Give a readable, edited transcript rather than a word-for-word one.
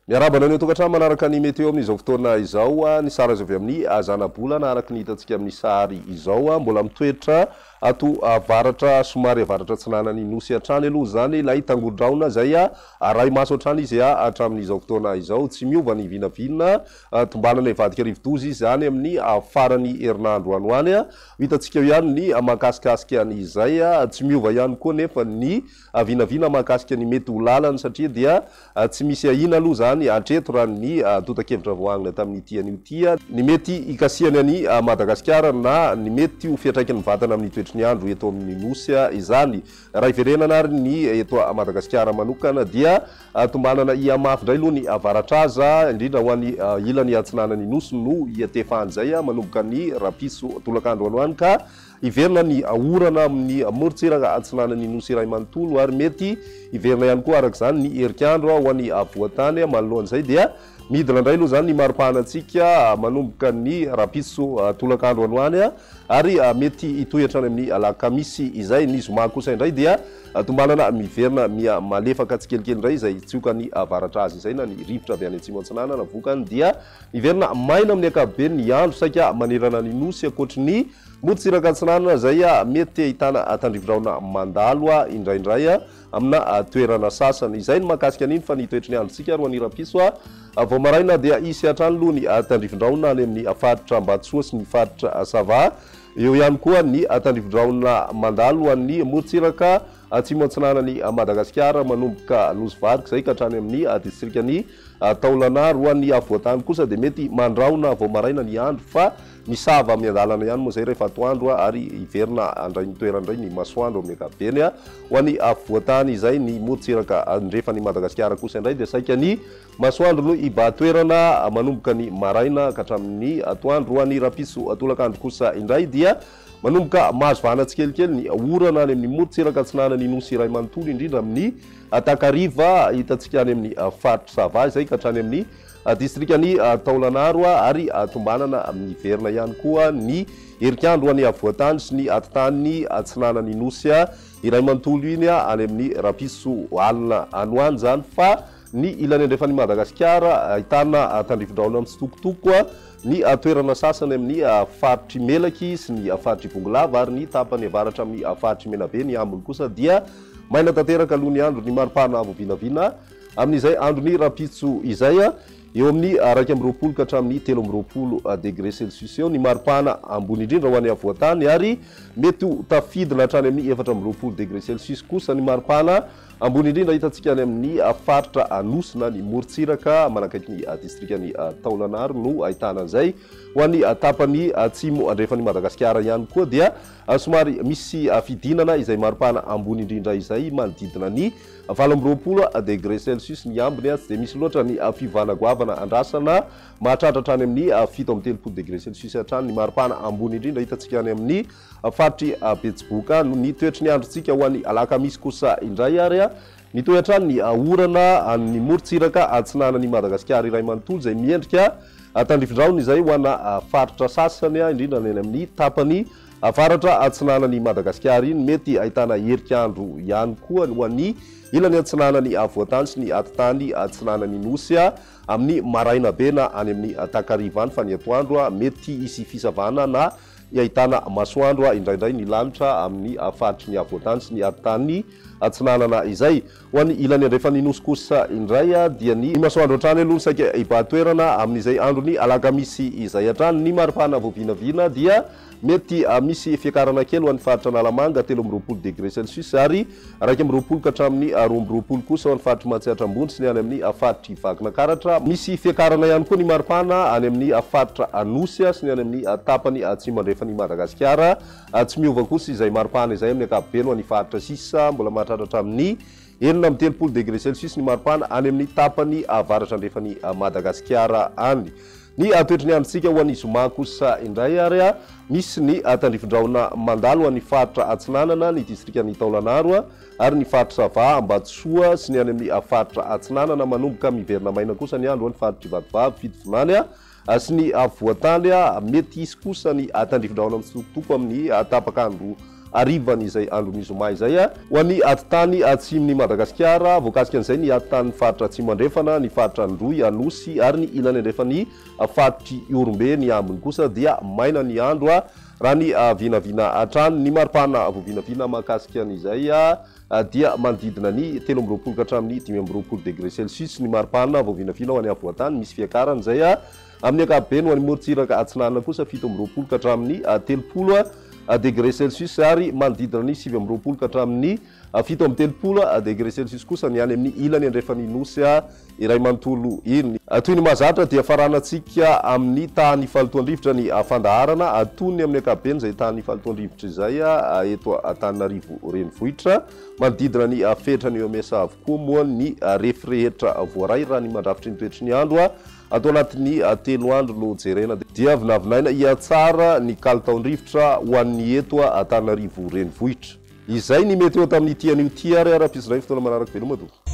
Miarahaba anao any an-tokantrano manaraka ny Météo amin'izao fotoana izao. Ny sary azo avy amin'ny zanabolana araka ny hitantsika amin'ny sary izao. Mbola mitoetra ato avaratra somary avaratra atsinanan'ny Nosy hatrany aloha izany ilay tangoron-drahona izay arahi-maso hatrany izy hatramin'izao fotoana izao. Tsy miova ny vinavina tombanana hivadika rivodoza izy any amin'ny faran'ny herinandro any ho any. Ho hitantsika eo ihany ny mahakasikasika an'izay. Tsy miova ihany koa anefa ny vinavina mahakasika ny mety ho lalany satria dia Tsy misy ahiana aloha izany hatreto raha ny antontan-kevitra voaangona tamin'ity anio ity, ny mety hikasihany an'i Madagasikara na ny mety ho fiantraikany mivantana amin'ny toetry ny andro eto amin'ny Nosy izany. Raha hiverenana ary ny eto Madagasikara manokana dia tombanana hihamafy indray aloha ny avaratraza, indrindra ho an'ny ilany atsinanan'ny Nosy no hiantefan'izay manomboka ny rahampitso tolakandro any ho any ka Hiverina ny orana amin'ny morontsiraka atsinanan'ny Nosy iray manontolo ary mety hiverina ihany koa araka izany ny herikandro ho an'ny afovoan-tany. Manoloana izay dia midina indray aloha izany ny mari-pahanantsika manomboka ny rahampitso tolakandro any ho any ary mety hitohy hatrany amin'ny alakamisy izay. Ny zoma kosa indray dia tombanana miverina miha malefaka tsikelikely indray izay tsiokan'ny avaratra azy izay na ny rivotra avy any atsimo atsinanana. Vokany dia Miverina maina amin'ny ankapobeny ny andro saika manerana ny Nosy ankoatry ny morontsiraka atsinanana izay mety ahitana tandrifindrahona mandalo indraindray amina toerana sasany. Izay ny mahakasika an'iny fa ny toetry ny androntsika ary ho an'ny rahampitso vao maraina dia hisy hatrany aloha ny tandrifindrahona any amin'ny faritra Ambatosoa sy ny faritra Sava. Eo ihany koa ny tandrifindrahona mandalo ho an'ny morontsiraka atsimo atsinanan'i Madagasikara manomboka Nosy Varika izay ka hatrany amin'ny distrikan'i Taolana roa ny afovoantany kosa dia mety mandrahona vao maraina ny andro fa misava miandalana ihany moa izay rehefa atoandro ary hiverina handray ny toerany indray ny masoandro amin'ny ankapobeny. Ho an'ny afovoantany izay ny morontsiraka andrefan'i Madagasikara kosa indray dia saika ny masoandro no hibahan-toerana manomboka ny maraina ka hatramin'ny atoandro. Ho an'ny rahampitso tolakandro kosa indray dia manomboka mahazo vahana tsikelikely ny orana any amin'ny morontsiraka atsinanan'ny Nosy iray manontolo indrindra amin'ny Takariva, hitantsika any amin'ny faritr'i Sava izay ka hatrany amin'ny distrikan'i Taolagnaro ary tombanana miverina ihany koa ny herikandro any afovoan-tany sy ny atitany atsinanan'ny Nosy iray manontolo iny any amin'ny rahampitso alina any ho any izany fa ny ilany andrefan'i Madagasikara ahitana tandrifindrahona mitsitokotoko ny toerana sasany amin'ny faritr'i Melaky sy ny faritr'i Bongolava ary ny tapany avaratra amin'ny faritr'i Menabe. Ny ambiny kosa dia Maina tanteraka aloha ny andro, ny maripana avo vinavina amin'izay andron'ny rahampitso izay, eo amin'ny 21 ka hatramin'ny 23 degre celsius eo ny maripana ambony indrindra ho an'ny afovoan-tany ary mety ho tafidina hatrany amin'ny 24 degre celsius kosa ny maripana ambony indrindra hitantsika any amin'ny faritra Anosy na ny morontsiraka manakaiky ny distrikan'i Taolagnaro no ahitana an'izay. Ho an'ny tapany atsimo andrefan'i Madagasikara ihany koa dia Somary misy fidinana izay maripana ambony indrindra izay manodidina ny 28 degre celsius ny ambiny, tsy dia misy loatra ny fiovana goavana andrasana, mahatratra hatrany amin'ny 37 degre celsius hatrany ny maripana ambony indrindra hitantsika any amin'ny faritr'i Betsiboka. Ny toetry ny androntsika ho an'ny alakamisy kosa indray ary mitohy hatrany ny orana any morontsiraka atsinanan'i Madagasikara iray manontolo izay miendrika tandrifindrahona izay ho ana faritra sasany indrindra ny any amin'ny tapany avaratra atsinanan'i Madagasikara iny. Mety ahitana herik'andro ihany koa ho an'ny ilany atsinanan'ny afovoan-tany sy ny atitany atsinanan'ny Nosy amin'ny maraina be na any amin'ny takariva any fa ny atoandro mety hisy fisavana na ahitana masoandro indraindray ny lanitra amin'ny faritry ny afovoan-tany sy ny atitany atsinanana izay. Ho an'ny ilany andrefan'ny Nosy kosa indray dia ny masoandro hatrany aloha no saika hibahan-toerana amin'izay andron'ny alakamisy izay hatrany. Ny maripana vao vinavina dia mety misy fiakarana kely ho an'ny faritra Analamanga, 23 degre celsius, ary 21 ka hatramin'ny 22 kosa ho an'ny faritr'i Matsiatra Ambony sy ny any amin'ny faritr'i Vakinankaratra. Misy fiakarana ihany koa ny maripana any amin'ny faritra Anosy sy ny any amin'ny tapany atsimo andrefan'i Madagasikara. Tsy miova kosa izay maripana izay amin'ny ankapobeny ho an'ny faritra sisa. Mbola mahatratra hatramin'ny 36 degre celsius ny maripana any amin'ny tapany avaratra andrefan'i Madagasikara any. Ny toetry ny androntsika ho an'ny zoma kosa indray ary misy ny tandrifindrahona mandalo ho an'ny faritra Atsinanana, ny distrikan'i Taolagnaro ary ny faritra Sava, Ambatosoa sy ny any amin'ny faritra Atsinanana. Manomboka miverina maina kosa ny andro ho an'ny faritr'i Vatovavy, Fitovinany sy ny afovoan-tany. Mety hisy kosa ny tandrifindrahona mitsitokotoko amin'ny tapak'andro harivan'izay andron'ny zoma izay. Ho an'ny atitany atsimon'i Madagasikara, voakasika an'izay ny atitan'ny faritra Atsimo Andrefana, ny faritra Androy, Anosy ary ny ilany andrefan'ny faritr'i Ihorombe. Ny ambiny kosa dia maina ny andro raha ny vinavina hatrany. Ny maripana voavinavina mahakasika an'izay dia manodidina ny 23 ka hatramin'ny 25 degré celsius ny maripana voavinavina ho an'ny afovoan-tany, misy fiakarana izay amin'ny ankapobeny. Ho an'ny morontsiraka atsinanana kosa 27 ka hatramin'ny 30 degré celsius ary manodidina ny 29 ka hatramin'ny 37 degré celsius kosa ny any amin'ny ilany andrefan'ny nosy iray manontolo iny. Toy ny mahazatra dia faranantsika amin'ny tahan'ny fahalotoan-drivotra ny fandaharana. Antonony amin'ny ankapobeny izay tahan'ny fahalotoan-drivotra izay eto Antananarivo renivohitra. Manodidina ny fetran'ny OMS avokoa moa ny refy rehetra voaray raha ny mandrafitry ny toetry ny andro. Ato anatin'ny 3 andro no jerena dia vinavinaina hihatsara ny kalitaon-drivotra ho an'ny eto Antananarivo renivohitra. Izay ny meteo tamin'ity anio ity ary rahampitso indray ny fotoana manaraka. Veloma tompoko.